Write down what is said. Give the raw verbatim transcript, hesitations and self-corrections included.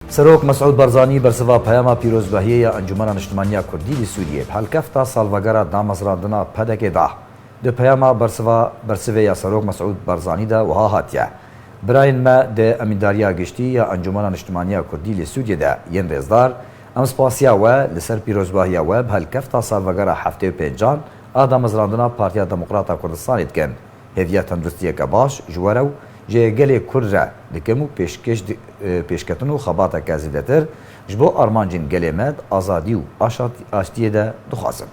Serok Mesûd Barzanî bersiva peyama pîrozbahiyê ya Encûmena Niştimaniya Kurdî li Sûriyê bi helkefta salvegera damezrandina P D K'ê da. Di peyama bersiva bersivê ya Serok Mesûd Barzanî de wiha hatiye: Birayên me di Emîndariya Giştî ya Encûmena Niştimaniya Kurdî li Sûriyê de yên rêzdar, em spasiya we li ser pîrozbahiya we bi helkefta salvegera heftê û pêncan a damezrandina Partiya Demokrata Kurdistanê dikin. Hêviya tenduristiyeke baş ji we re û ji gelê Kurd re dikim û pêşkêş di-, e, pêşketin û xebateke zêdetir ji bo armancên gelê me di azadî û aşat-, aştiyê de dixwazin.